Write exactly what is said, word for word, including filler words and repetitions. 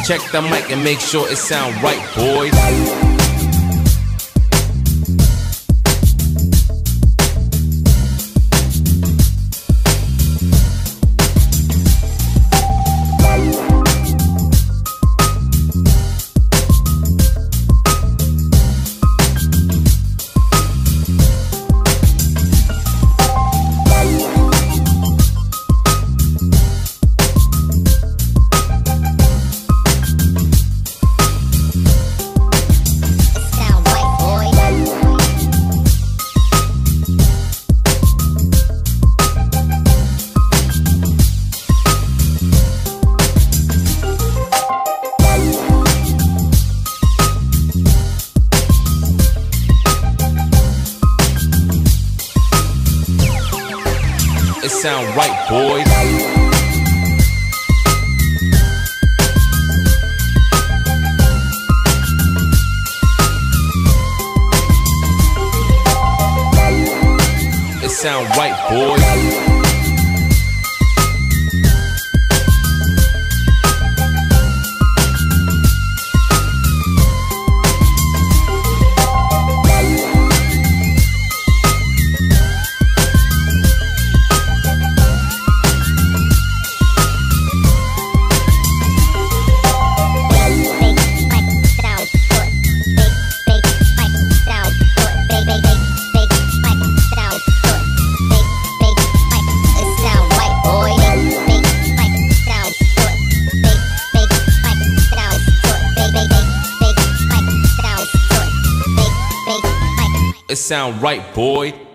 Check the mic and make sure it sound right, boys. It sound right, boys. It sound right, boys. It sound right, boy.